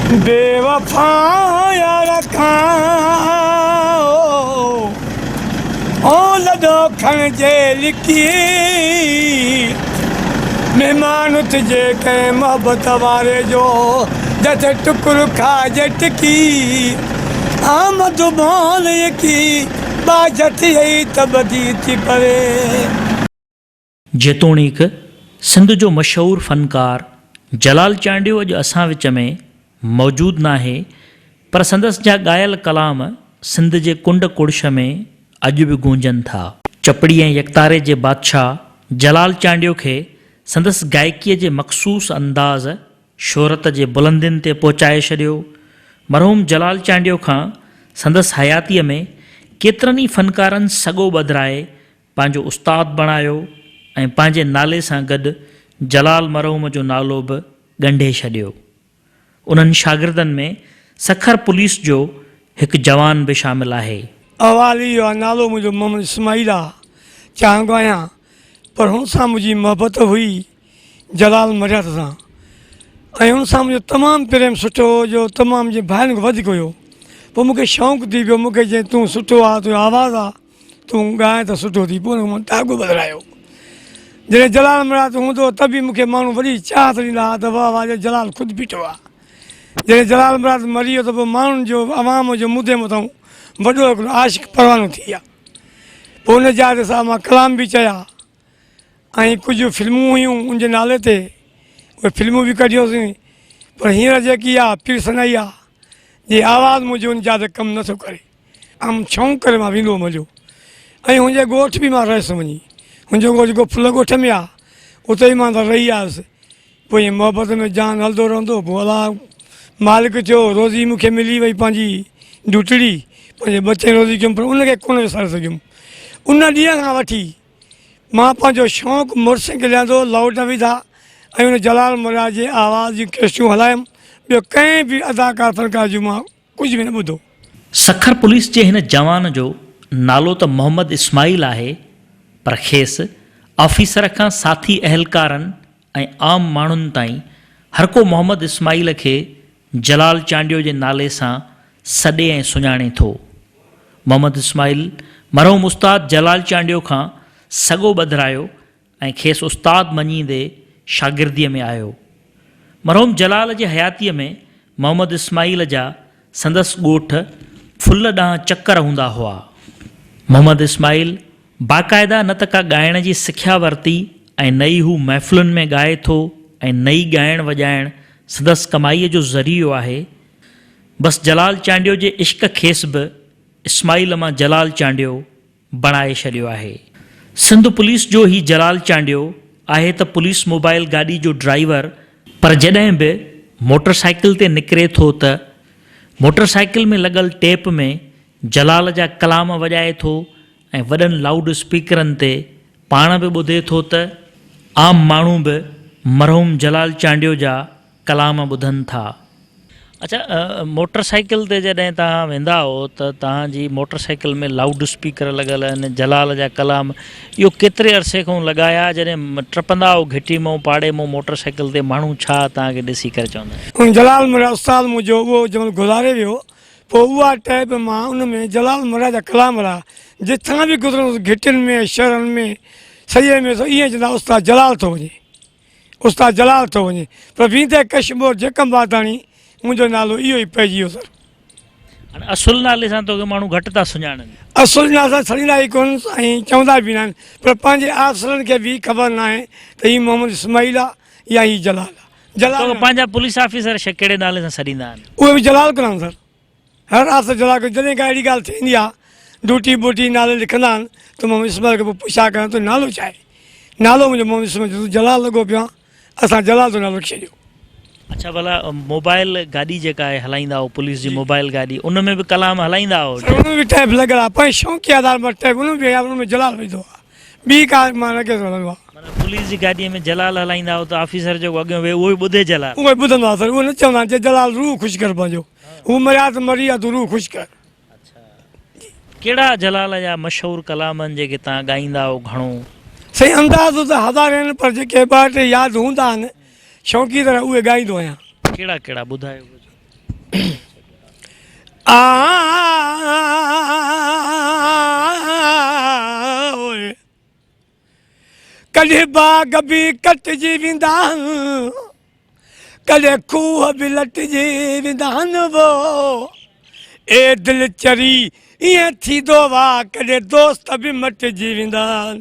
بيوفا يار کان او لڏو کڻجي لڪي مهمان اٿجي ڪنهن محبت واري جو جٿي ٽڪر کائجي ٽڪي آمد ٻول يڪي ٻاجهه ٿئي ته ٻڌي ٿي پوي. جيتوڻيڪ سنڌ جو مشهور فنڪار جلال چانڊيو اڄ اسان وچ ۾ موجود ناهي پر سندس جا ڳايل ڪلام سنڌ جي ڪنڊ ڪڙڇ ۾ اڄ به گونجن ٿا. چپڙي ۽ يڪتاري جي بادشاهه جلال چانڊيو کي سندس گائڪيء جي مخصوص انداز شهرت جي بلندين تي پهچائي ڇڏيو. مرحوم جلال چانڊيو کان سندس حياتيء ۾ ڪيترن ئي فنڪارن سڳو ٻڌرائي پنهنجو استاد بڻايو ۽ پنهنجي نالي سان گڏ جلال مرحوم جو نالو به ڳنڍي ڇڏيو. انهن شاگردن ۾ سکر پوليس جو هڪ جوان به شامل آهي. احوال اهو آهي نالو منهنجو محمد اسماعيل آ چانگ آهيان پر هن سان منهنجي محبت هئي جلال مريات سان ۽ ان سان منهنجو تمام پريم سٺو هو جو تمام جي ڀائرن کان وڌيڪ هيو پوء مونکي شوق ٿي پيو مونکي چيائين تون سٺو آ تنهنجو آواز آ تون ڳائين ته سٺو ٿي پوء ان کي مون ڌاڳو بدلايو جڏهن جلال مراد هوندو هو ته به مونکي ماڻهو وڏي چاهت ڏيندا هئا ته واه واه جو جلال خود بيٺو آ جڏهن جلال مراد مري ويو ته پوء ماڻهن جو عوام جو مون تي مٿان وڏو هڪڙو عاشق پروانو ٿي ويا پوء ان جاء تي صاحب مان ڪلام به چيا ۽ ڪجهه فلمون هيون ان جي نالي تي اهي فلمون به ڪڍيوسين پر هينئر جيڪي آ پير سنائي آ جي آواز منهنجو ان جاء تي ڪم نٿو ڪري عام ڇئون ڪري مان ويندو هوم هليو ۽ هن جي ڳوٺ به مان رهيس وڃي هن جو ڳوٺ جيڪو ڦل ڳوٺ ۾ آ اتي ئي مان ته رهي آيس پوء ائين محبت ۾ جان هلندو رهندو پوء الله مالڪ ٿيو روزي مون کي ملي وئي پنهنجي ڊوٽڙي پنهنجي ٻچن روزي ڪيم پر ان کي ڪونه وساري سگهيم ان ڏينهن کان وٺي مان پنهنجو شوق موٽر سائيڪل لياندو لائوڊ وڌا ۽ ان جلال مراد جي آواز جون ڪيسٽون هلايم ٻيو ڪنهن به اداڪار فنڪار جون مان ڪجهه به نه ٻڌو. سکر پوليس جي هن جوان جو نالو ته محمد اسماعيل آهي پر کيس آفيسر کان ساٿي اهلڪارن ۽ عام ماڻهن تائين هرڪو محمد اسماعيل کي جلال چانڊيو جي نالي سان سڏي ۽ سڃاڻي ٿو. محمد اسماعيل مرحوم استاد جلال چانڊيو کان سڳو ٻڌرايو ۽ کيس استاد مڃيندي شاگرديء ۾ آيو. مرحوم جلال جي حياتيء ۾ محمد اسماعيل جا سندس ڳوٺ ڦل ڏانهن چڪر هوندا هئا. محمد اسماعيل باقاعده نه ته ڪا ڳائڻ جي سکيا ورتي ۽ نه ئي هو محفلن ۾ ڳائي ٿو ۽ نه ئي ڳائڻ وڄائڻ سندس ڪمائيء جو ذريعو آهي. بس جلال چانڊيو جي عشق کيس به اسماعيل مان جلال چانڊيو بڻائي ڇڏيو آهي. سنڌ پوليس جو هي جلال چانڊيو آهي ته پوليس موبائل گاڏي جو ڊرائيور، پر جڏهن به موٽر سائيڪل تي نڪري ٿو ته موٽر سائيڪل ۾ لڳل ٽيپ ۾ جلال جا ڪلام وڄائي ٿو ۽ وڏن لائوڊ اسپيڪرن تي پاڻ به ٻڌي ٿو ته عام ماڻهو به مرحوم جلال چانڊيو جا ڪلام ٻڌن ٿا. اڇا موٽر سائيڪل تي جڏهن توهان ويندا هئو ته توهان جي موٽر سائيڪل ۾ لائوڊ اسپيڪر لڳل آهن جلال جا ڪلام اهو ڪيتري عرصي کان لڳايا جڏهن ٽپندا هئو گهٽي مون پاڙي مون موٽر سائيڪل تي ماڻهو ڇا توهان کي ڏسي ڪري چوندا آهن. ان جلال مراد استاد منهنجو اهو جنهن مهل گذاري ويو پوء اها ٽيپ مان ان ۾ جلال مراد جا ڪلام هلايا جتان به گذرندو هوس گهٽين ۾ شهرن ۾ سڄي ۾ سو ائين چوندا استاد جلال ٿو وڃي. استاد جلال ٿو وڃي پر ويندي ڪشمور جيڪم واڌاڻي منهنجو نالو اهو ئي پئجي ويو سر. هاڻي اصل نالي سان توکي ماڻهو گهٽ ٿا سڃاڻن. اصل نالي سان سڏيندا ئي ڪونه ۽ چوندا به ناهن پر پنهنجي آفيسرن کي به خبر ناهي ته هي محمد اسماعيل آ يا هي جلال آ. جلال توکي پنهنجا پوليس آفيسر ڪهڙي نالي سان سڏيندا آهن؟ اهي به جلال ڪندا آهن سر. هر آس جلا ڪيو جڏهن ڪا اهڙي ڳالهه ٿيندي آهي ڊوٽي ٻوٽي نالي لکندا آهن ته محمد اسماعيل کي پوء پڇا ڪندا تنهنجو نالو ڇا آهي نالو منهنجو محمد اسماعيل تون جلال لڳو پيو آهين اسان جلال جو نالو رکي ڇڏيو. اڇا ڀلا موبائل گاڏي جيڪا آهي هلائيندا آهو پوليس جي موبائل گاڏي ان ۾ به ڪلام هلائيندا آهو. سر ان ۾ به ٽيپ لڳل آهي پنهنجي شوقي آڌار مان ٽيپ ان ۾ به ان ۾ جلال وجهندو آهي ٻي ڪا مان نه ڪيس هلندو آهي. معنيٰ پوليس جي گاڏي ۾ جلال هلائيندا آهو ته آفيسر جيڪو اڳيون ويهي اهو به ٻڌي جلال. اهو به ٻڌندو آهي سر اهو نه چوندا آهن چي جلال روح خوش ڪر پنهنجو. هو مريا ته مري ويا تون روح خوش ڪر. ڪهڙا جلال جا مشهور ڪلام آهن جيڪي توهان ڳائيندا آهيو گهڻو؟ سائين اندازو ته هزارين آهن پر جيڪي ٻه ٽي ياد هوندا آهن شوقي طرح اهي ڳائيندو آهيان. ڪهڙا ڪهڙا ٻڌايو ڪجهه. ڪڏهن باغ به ڪٽجي ويندا آهن، ڪڏهن کوهه به لٽجي ويندا آهن. وو اي دل چري ائين ٿيندو آ، ڪڏهن دوست به مٽجي ويندا آهن.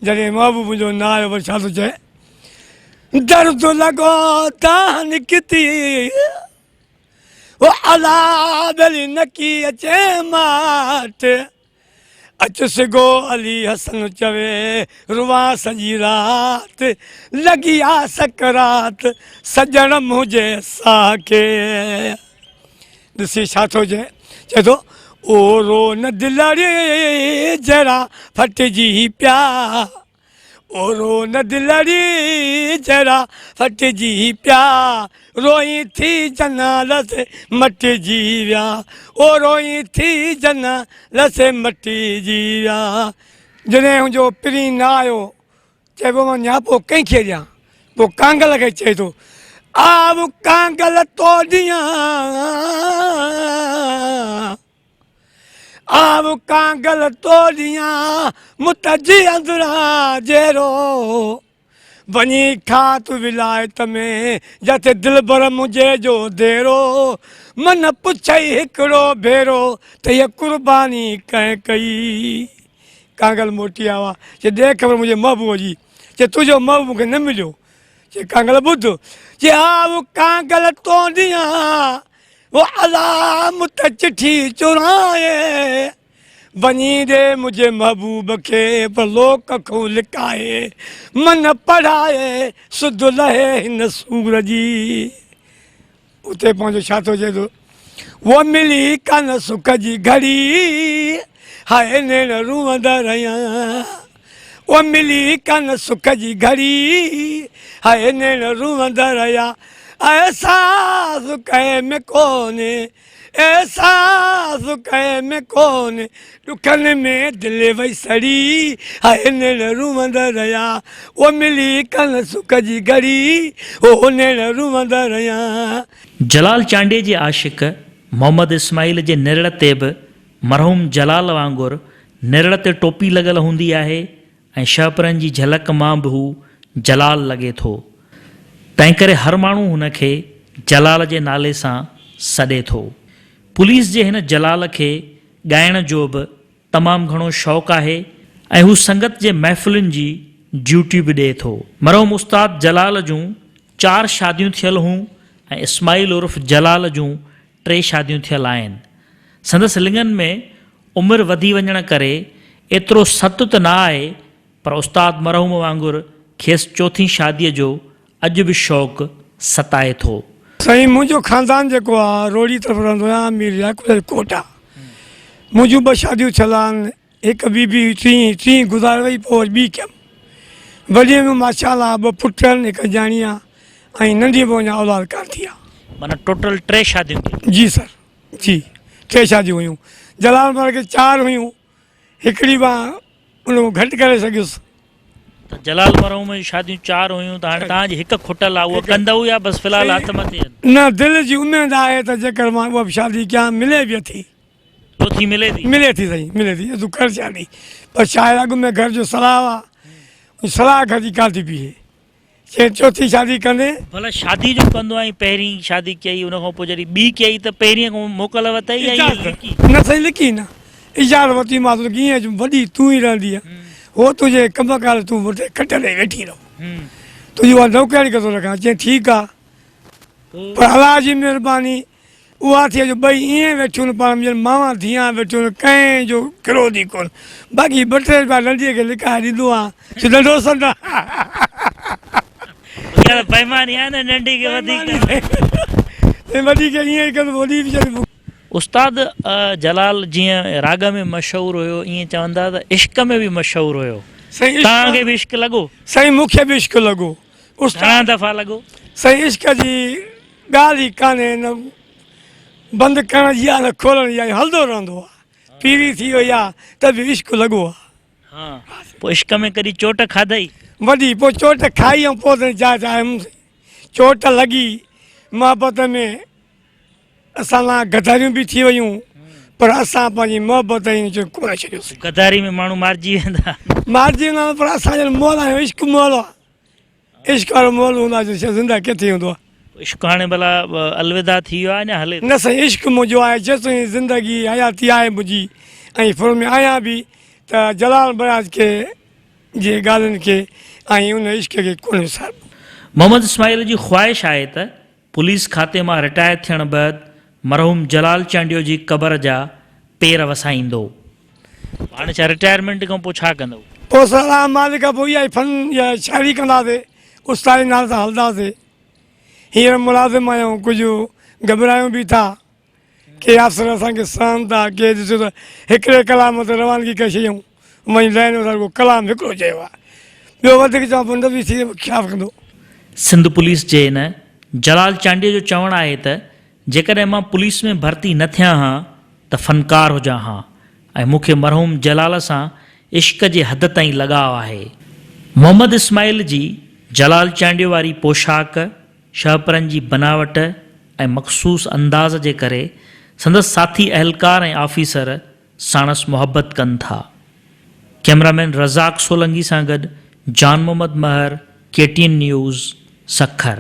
جڏهن محبوب منهنجو نه آيو وري ڇا ٿو چئي، درد لڳو تان نڪتي او الا ٻيلي نڪي اچي ماٺ، اچ سگهو علي حسن چوي روئان سڄي رات، لڳي آ سڪرات سڄڻ منهنجي ساهه کي. ڏسي ڇا ٿو چئي، چئي ٿو او رو نه دلڙي جهڙا ڦٽجي پيا، او رو نه دلڙي جهڙا ڦٽجي پيا، روئين ٿي جنا لسي مٽجي ويا، او روئين ٿي جنا لسي مٽجي ويا. جڏهن هن جو پرين نه آيو، چئبو مان نياپو ڪنهن کي ڏيان؟ پوء ڪانگل کي چئي ٿو، آء ڪانگل تو ڏيان، آء ڪانگل تو ڏيان، متجي اندران جيرو، وڃي کات ولايت ۾، جتي دلبر منهنجي جو ديرو، من پڇئي هڪڙو ڀيرو، ته هيء قرباني ڪنهن ڪئي؟ ڪانگل موٽي آيو آ، چي ڏي خبر منهنجي محبوب جي، چي تنهنجو محبوب مون کي نه مليو. چي ڪانگل ٻڌ، چي آء ڪانگل تون ڏيان، او الا مت چٺي چورائي، وڃي ڏي منهنجي محبوب کي، پر لوڪ کون لڪائي، من پڙهائي، سڌ لهي هن سور جي. اتي پنهنجو ڇا ٿو چئي ٿو، و ملي ڪانه سک جي گهڙي، هاء نيڻ روئندا رهيا، و ملي ڪانه سک جي گهڙي، هاء نيڻ روئندا رهيا، احساس ڪنهن ۾ ڪونهي، احساس ڪنهن ۾ ڪونهي، ڏکن ۾ دل وئي سڙي، هاء نيڻ روئندا رهيا، او ملي ڪانه سک جي گهڙي، او نيڻ روئندا رهيا. جلال چانڊيي جي عاشق محمد اسماعيل جي نرڙ تي به مرحوم جلال وانگر نرڙ تي ٽوپي لڳل هوندي آهي ۽ شهپرن جي جهلڪ مان به هو جلال لڳي ٿو. تنهنڪري هر ماڻهو هن کي جلال جي نالي سان سڏي ٿو. پوليس جي هن جلال کي ڳائڻ جو به تمام گهڻو شوق آهي ۽ هو سنگت جي محفلن جي ڊيوٽي به ڏئي ٿو. مرحوم استاد جلال جون چار شاديون ٿيل هون ۽ اسماعيل عرف جلال جون ٽي شاديون ٿيل آهن. سندس لڱن ۾ عمر وڌي وڃڻ ڪري ايترو ست ته نه آهي پر استاد مرحوم وانگر کيس چوٿين شاديء جو اڄ به شوق ستائي ٿو. سائين منهنجو خاندان جيڪو آ روهڙي طرف رهندو آهيان مير يعقوب جي ڪوٽ آ منهنجون ٻه شاديون ٿيل آهن هڪ بي بي هئي ٽين ٽين گذاري وئي پوء وري ٻي ڪيم وڏي ۾ ماشاء الله ٻه پٽ آهن هڪ نياڻي آ ۽ ننڍي ۾ اڃا اولاد ڪانه ٿي آ. معنيٰ ٽوٽل ٽي شاديون ٿيون. جي سر جي ٽي شاديون هيون جلال مهر کي چار هيون هڪڙي مان ان کان گهٽ ڪري سگهيس. ته جلال مرحوم جون شاديون چار هيون ته هاڻي توهان جي هڪ کٽل آ اها ڪندؤ يا بس في الحال هٿ مٿي آهن. نه دل جي اميد آهي ته جيڪر مان اها به شادي ڪيان ملي به اٿي. چوٿين ملي ٿي. ملي ٿي سائين ملي ٿي تون ڪر شادي پر ڇا آهي اڳ ۾ گهر جو صلاح آ صلاح گهر جي ڪانه ٿي بيهي چي چوٿين شادي ڪندين. ڀلا شادي جو ڪندو آهين پهرين شادي ڪئي ان کان پوء جڏهن ٻي ڪئي ته پهرين کان موڪل ورتئي يا ائين لڪي. نه سائين لڪي نه اجازت ورتي مانس ڪيئن اچ وڏي تون ئي رهندينء هو تنهنجي ڪم ڪار تون وٺي کٽ تي ويٺي رهو تنهنجي اها نوڪرياڻي ڪٿو رکان چيائين ٺيڪ آ پر الله جي مهرباني اها ٿئي جو ٻئي ائين ويٺيون پاڻ ۾ ڄڻ ماوا ڌيئان ويٺيون ڪنهن جو ڪروڌ ئي ڪونه. باقي ٻه ٽي رپيا ننڍيء کي لڪائي ڏيندو آهيان جو ننڍو سنڍ آهي. اها ته بيماني آهي نه ننڍي کي وڌيڪ. سائين وڏي کي ائين ئي ڪندو وڏي ويچاري مون. استاد جلال جيئن راڳ ۾ مشهور هيو ائين چوندا ته عشق ۾ به مشهور هيو. توهان کي به عشق لڳو؟ سائين مون کي به عشق لڳو. گهڻا دفعا لڳو؟ سائين عشق جي ڳالهه ئي ڪانهي نه بند ڪرڻ جي آ نه کولڻ جي آ هلندو رهندو آ پيري ٿي وئي آ ته به عشق لڳو آ. ها پوء عشق ۾ ڪڏهن چوٽ کاڌئي؟ وڏي پوء چوٽ کائي ۽ پوء ته جاء تي آيم چوٽ لڳي محبت ۾. اسان لاء غداريون به ٿي ويون پر اسان پنهنجي محبت ۽ ان کي ڪونه ڇڏيوسين. غداري ۾ ماڻهو مارجي ويندا. مارجي ويندا پر اسان ڄڻ مئل آهيون عشق مئل آهي عشق وارو مئل هوندو آهي جو زنده ڪٿي هوندو آهي. عشق هاڻي ڀلا الوداع ٿي ويو آهي اڃا هلي ٿو. نه سائين عشق منهنجو آهي جيستائين زندگي حياتي آهي منهنجي ۽ ڦر ۾ آهيان به ته جلال بياض کي جي ڳالهين کي ۽ ان عشق کي ڪونه وساربو. محمد اسماعيل جي خواهش آهي ته پوليس کاتي مان رٽائر ٿيڻ بعد مرحوم جلال چانڊيو جي قبر جا پير وسائيندو. هاڻي ڇا رٽائرمينٽ کان پوء ڇا ڪندؤ؟ پوء سر مالڪ پوء اها ئي فن يا شاعري ڪنداسي، استادي نالي سان هلنداسي. هينئر ملازم آهيون ڪجهه گهٻرايون به ٿا. ڪي آفيسر اسان کي سهن ٿا، ڪي ڏسو ته هڪڙي ڪلام تي روانگي ڪري ڇڏيائون. وڃي لائين ۾ رڳو ڪلام هڪڙو چيو آهي، ٻيو وڌيڪ چوان پوء نبي ٿي خلاف ڪندو. سنڌ پوليس جي ان جلال چانڊيو جو چوڻ آهي ته جيڪڏهن مان پوليس ۾ ڀرتي نه ٿيان ها ته فنڪار هجان ها ۽ مون کي مرحوم جلال سان عشق جي حد تائين لڳاء آهي. محمد اسماعيل جي جلال چانڊيو واري پوشاڪ، شهپرن جي بناوٽ ۽ مخصوص انداز جي ڪري سندس ساٿي اهلڪار ۽ آفيسر ساڻس محبت ڪن ٿا. ڪئميرا مين رزاق سولنگي سان گڏ Jan Muhammad Mehar, K T N news, Sukkur.